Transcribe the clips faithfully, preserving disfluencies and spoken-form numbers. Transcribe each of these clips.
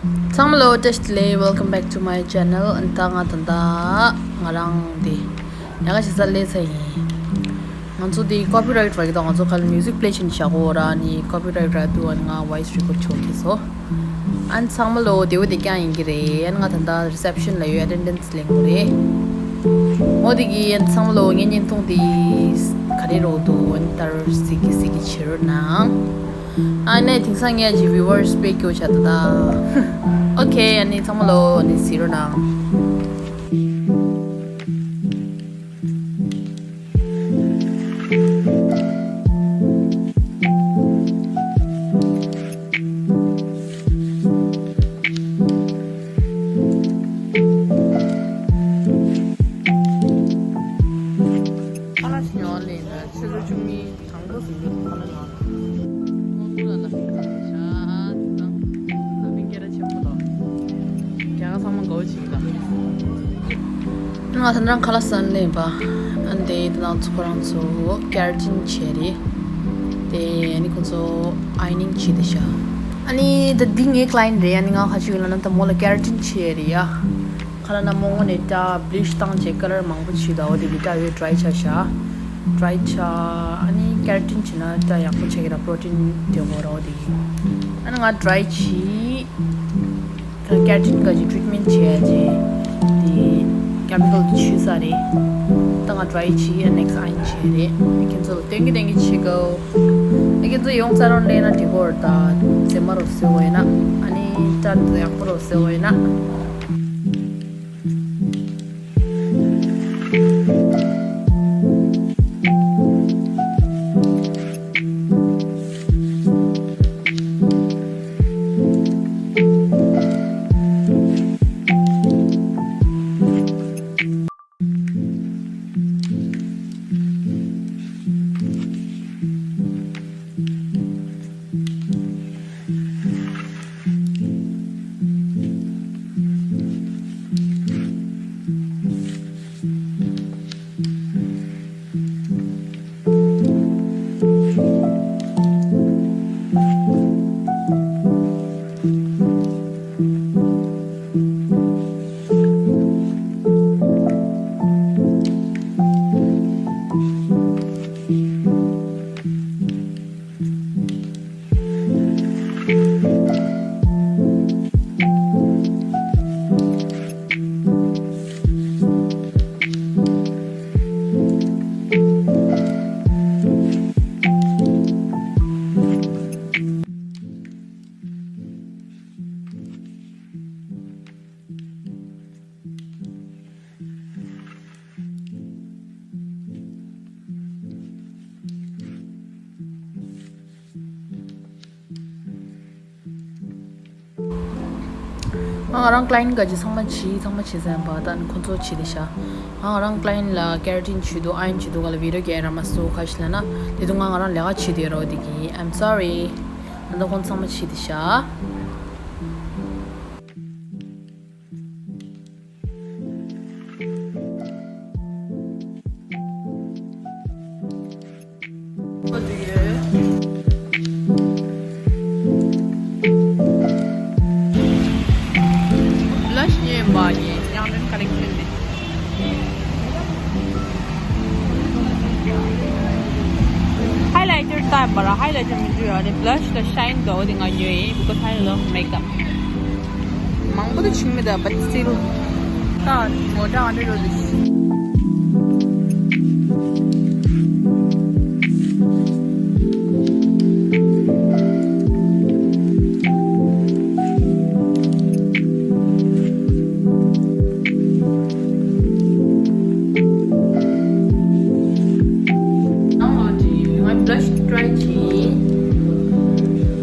ཚང་མ་ལོ་བཀྲ་ཤིས་བདེ་ལེགས། Welcome back to my channel. ཨ་ནི་ད་ང་ད་ལྟ་ང་རང་འདི་ལས་ཀ་བྱེད་ས་སླེབས་ཚར་ཡིན། ང་ཚོ་འདི་copyright་བ་གི་ད་ང་ཚོ་ཁ་ལ་music play་བྱེད་ནས་བཞག་གོ་ར་ནི་copyright་ར་འདུག་ཨ་ནི་ང་voice record་ཆོག་གི་སོ། ཨ་ནི་ཚང་མ་ལོ་བདེ་པོ་བདེ་རྐྱང་ཡིན་གྱི་རེད། ཨ་ནི་ང་ད་ལྟ་reception་ལ་ཡོད། attendance་ལེན་གྱི་རེད། འོ་དེ་གི་ཨ་ནི་ཚང་མ་ལོ་ངའི་བརྙན་ཐུང་འདི་ག་རེ་རོགས་འདུག་ཨ་ནི་ལྟར་གཟིགས་གི་གཟིགས་གི་བྱེད་རོགས་གནང་། ཨ་ནི་དེང་སང་ངས་ཀྱི་viewers་སྤེལ་སྐྱོ་བྱ་ད་ད། Okay ཨ་ནི་ཚང་མ་ལོ་ཨ་ནི་གཟིགས་རོགས་གནང་། ཁ་ལག་ཉོ་ལེ་ན་ཆུ་ཚོད་བཅུ་གཉིས། དང་པོ་ཟིན་གྱི་འདུག་ཁོ་ན་ཡོང་། ཁོ་ལ་ལ་ཤ་ད་ལ་མིན་སྐད་ཆ་ཆེན་པོ་དང་། རྒྱ་གར་ཚང་མ་དགའ་བོ་བྱེད་ཀྱི་འདུག་ང་ད་ནང་ཁ་ལག་ཟ་ནས་ལེན་པ། ཨ་འདི་ད་ནང་ཚོ་ཁོ་རང་ཚོ་ཀེ་ར་ཊིན་བྱས་རེད། དེ་ཨ་ནི་ཁོ་ཚོ་ironing་བྱས་ཏེ་ཤ། ཨ་ནི་ད་འདི་ངའི་client་རེད། ཨ་ནི་ང་ཁ་ཆུ་ཡོད་ལ་ན་ད་མོ་ལ་ཀེ་ར་ཊིན་བྱས་རེད་ཡ། ཁ་ལ་ན་མོ་ངོ་ནས་ད་bleach་བཏང་བྱས་ཀ་ལར་མང་པོ་བྱས་ད། འོ་དེ་གི་ད་ཡོད་dry་ཆ་བཞག dry་ཆ། ཨ་ནི་ཀེ་ར་ཊིན་བྱས་ན་ད་ཡག་པོ་ཆགས་ཀྱི་ར་protein་དེ་འོ་ར་འོ་དེ་གི། ཨ་ནི་ང་dry་བྱས། ད་ཀེ་ར་ཊིན་ག་ཅིག་treatment་བྱས་ཡ་ཅིག་དེ་chemical་དེ་ཆུད་ས་རེད། ད་ང་dry་བྱས་ཨ་next iron་བྱས་རེད། ཁྱེད་ཚོ་ལ་སྟོན་གི་སྟོན་གི་བྱེད་གོ། ཨ་ཁྱེད་ཚོ་ཡོང་ས་རོགས་ལེན་ན་འགྲིག་གོ་ར། ད་ཟེ་མ་རོགས་ཟེར་བ་ཡིན་ན་ཨ་ནི་ད་ཡག་པོ་རོགས་ཟེར་བ་ཡིན་ན། ང་རང་client་ག་ཅི་ཚང་མ་བྱས་ཚང་མ་བྱས་ཟིན་པ་ད་ནི་ཁོ་ཚོ་བྱས་ཏེ་ཤ། ང་རང་client་ལ་keratin་བྱས་འདུག iron་བྱས་འདུག་ག་ལ་video་རྒྱག་ར་མ་སོ་ཁ་ཤི་ལ་ན་དེ་དུས་ང་ང་རང་ལས་ཀ་བྱས་ཏེ་རོ་དེ་གི། I'm sorry། ད་ལྟ་ཁོང་ཚང་མ་བྱས་ཏེ་ཤ། Blush་ཉོས་པ་ཡིན། ཡང་ལན་collection་ནས། Highlighter་བཏགས་པ་ར་highlighter་མི་འཇུ་ཡ་རེད། Blush་དང་shine་དང་འོ་དེ་ང་ཉོས་ཡིན། Because I love makeup། མང་པོ་དུ་ཆིག་མི་ད་but still། ད་ངོ་ད་ཨ་འདྲ་རོ་དུ། ང་blush་try་བྱས།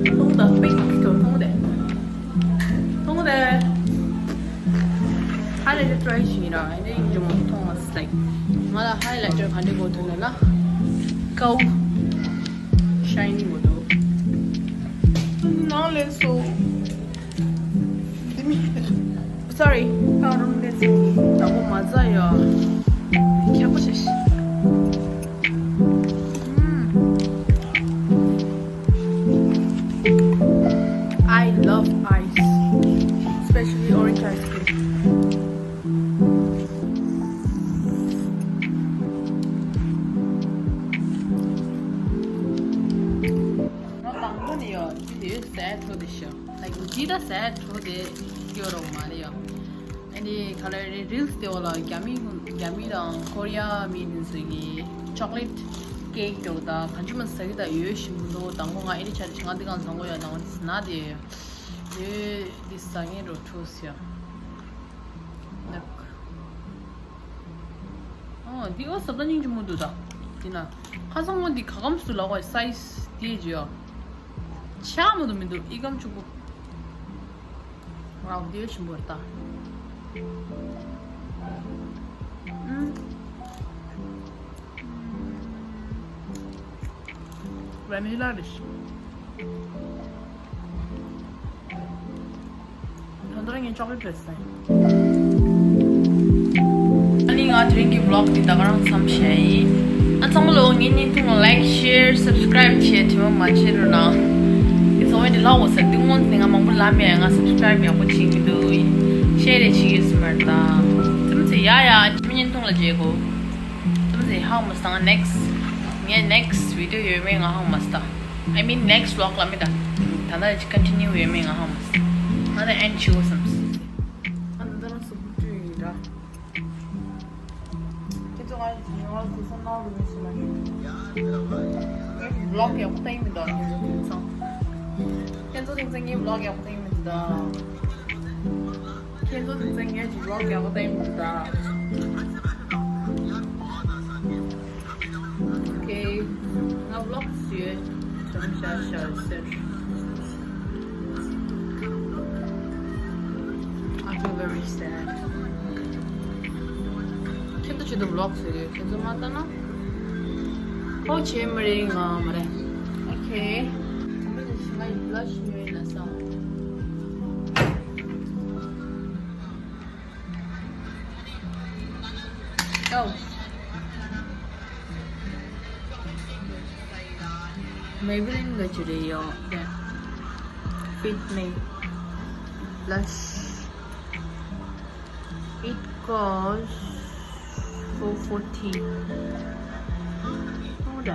མཐོང་ད་pink་དོ་མཐོང་དེ། མཐོང་དེ། Highlighter་try་བྱས་ར་ཨ་ནི་ཡིན་ཀྱང་མཐོང་བ་like། ང་ལ་highlighter་ག་འདྲ་དགོས་ཐུག་ལ་ན། ཀའུ་shiny་དགོས་འདུག་ནང་ལས་སོ། འདི་མི། Sorry། ད་རུང་འདི་ཚོ་དང་པོ་མ་ཟ་ཡ། ཁྱག་པོ་བྱས་ཤི། ཨུམ། I love ice། ice cream. ང་དང་པོ་ནས་ཡོད། འདི་དེ་ཟས་འཕྲོ་དེ་ཤོག་ལའིག་འདི་ད་ཟས་འཕྲོ་དེ་སྐྱོ་རོགས་མ་རེད་ཡོད། ཨ་ནི་ག་ལ་རེད། རིལ་སི་དེ་འོག་ལ་རྒྱ་མི་རྒྱ་མི་དང་ཀོ་རི་ཡ་མི་དེ་ཚོ་གི་ཅོག་ལེ་ཊི་ཀེག་འདྲ་བོ་དང་གང་ཅི་མ་ཟ་གི་ད་ཡོད་ཤིང་འདུག་དང་པོ་ང་ཨེ་རི་ཆ་རེ་ཆ་ང་འདི་གང་བཟང་པོ་ཡོད་དང་འདི་ཟ་ན་དེ་ཡོད། འདི་ཟ་ངེས་རོ་ཁྲོ་སི་ཡ། ཨོ་འདི་ཨོ་ཟབ་ད་སྙིང་རྗེ་མོ་འདུག་ད། འདི་ན་ཁ་སང་ངོ་འདི་ག་གམ་སུ་ལ་ཝའི་སའི་ཛི་དེ་ཇི་ཡོ། ཆ་མོ་དུ་མི་འདུག་ཨི་གམ་ཆུ་པོ། ཝའོ་འདི་ཞིམ་པོ་རེད་ད། ཨུམ། ཝ་ནི་ལ་རེད། ད་ལྟ་ངས་ཅོག་ལེ་ཊི་རེད་ཟེར། ཨ་ནི་ང་དེ་རིང་གི་ཝི་ལོག་འདི་ད་ག་རང་མཚམས་བཞག་ཡིན། ཨ་ཚང་མ་ལོ་ངའི་བརྙན་ཐུང་ལ་ལའིག་ཤེར་སབ་སི་ཀ་རའིབ་བྱེད་དྲི་མ་མ་བྱེད་རོགས་གནང་། དེ་ཚོ་བས་འདི་ལྷག་འོ་ཟེར་འདི་སྔོན་ནས་ང་མང་པོ་ལབ་མེད། ང་སབ་སི་ཀ་རའིབ་ཡག་པོ་བྱེད་ཀྱི་འདུག་ཤེར་རེ་བྱེད་ཀྱི་ཡོད་ཟེར་མ་རེད་ད། ཚང་མ་ཚེ་ཡ་ཡ་ཅི་མི་བརྙན་ཐུང་ལ་མཇལ་གོ། ཙམ་ཟེར་ཧང་མ་སང་ནེག་སི་ངས་ནེག་སི་བི་ཌི་ཡོ་ཡོད་མེད་ང་ཧང་མ་སྟ། I mean next vlog ལ་མི་ད། ད་ལྟ་ཅི་ཀོན་ཊི་ནིའུ་ཡོད་མེད་ང་ཧང་མ་སྟ། ང་ད་ཨེན་ཌི་བྱེད་དགོས་བསམ་སོང་། ང་ད་ལྟ་རང་སུ་བུ་ཏུ་ཡིན་ར། ཁྱེད་ཚོ་ང་ཡི་ཉེ་བར་དུ་སོང་གནང་རུ་མི་སུ་མ་ཡིན། ངས་ཝི་ལོག་ཡག་པོ་བཏང་ཡིན་མི་འདུག་ཁྱེད་ཚོ་དེང་སང་། ཁྱེད་ཚོ་དེང་སང་ངས་ཝི་ལོག་ཡག་པོ་བཏང་ཡིན་མི་འདུག་ཁྱེད་ཚོ་དེ་ཚོ་ངས་ཀྱི་ཝི་ལོག་ཡག་པོ་བཏང་མི་འདུག་ད། ཨོ་ཁེ། ང་ཝི་ལོག་བཟོས། བྱང་ཤར་ཤར་ཟེར། I feel very sad. ཁྱེད་ཚོ་ཆེད་དུ་ཝི་ལོག་བཟོས་ཡོད། ཁྱེད་ཚོ་མ་ལྟ་ན། ཁོ་བྱེད་མི་རེད་ང་མ་རེད། ཨོ་ཁེ། དེ་མི་ལ་ཞིག་ང་ཡི་བླ་ཞིག་ཉོས་ན་སང་། ཨོ། Maybelline ག་ཅི་རེད་ཡོད་དེ། Fit Me Blush. It costs four forty. ཨོ་ད།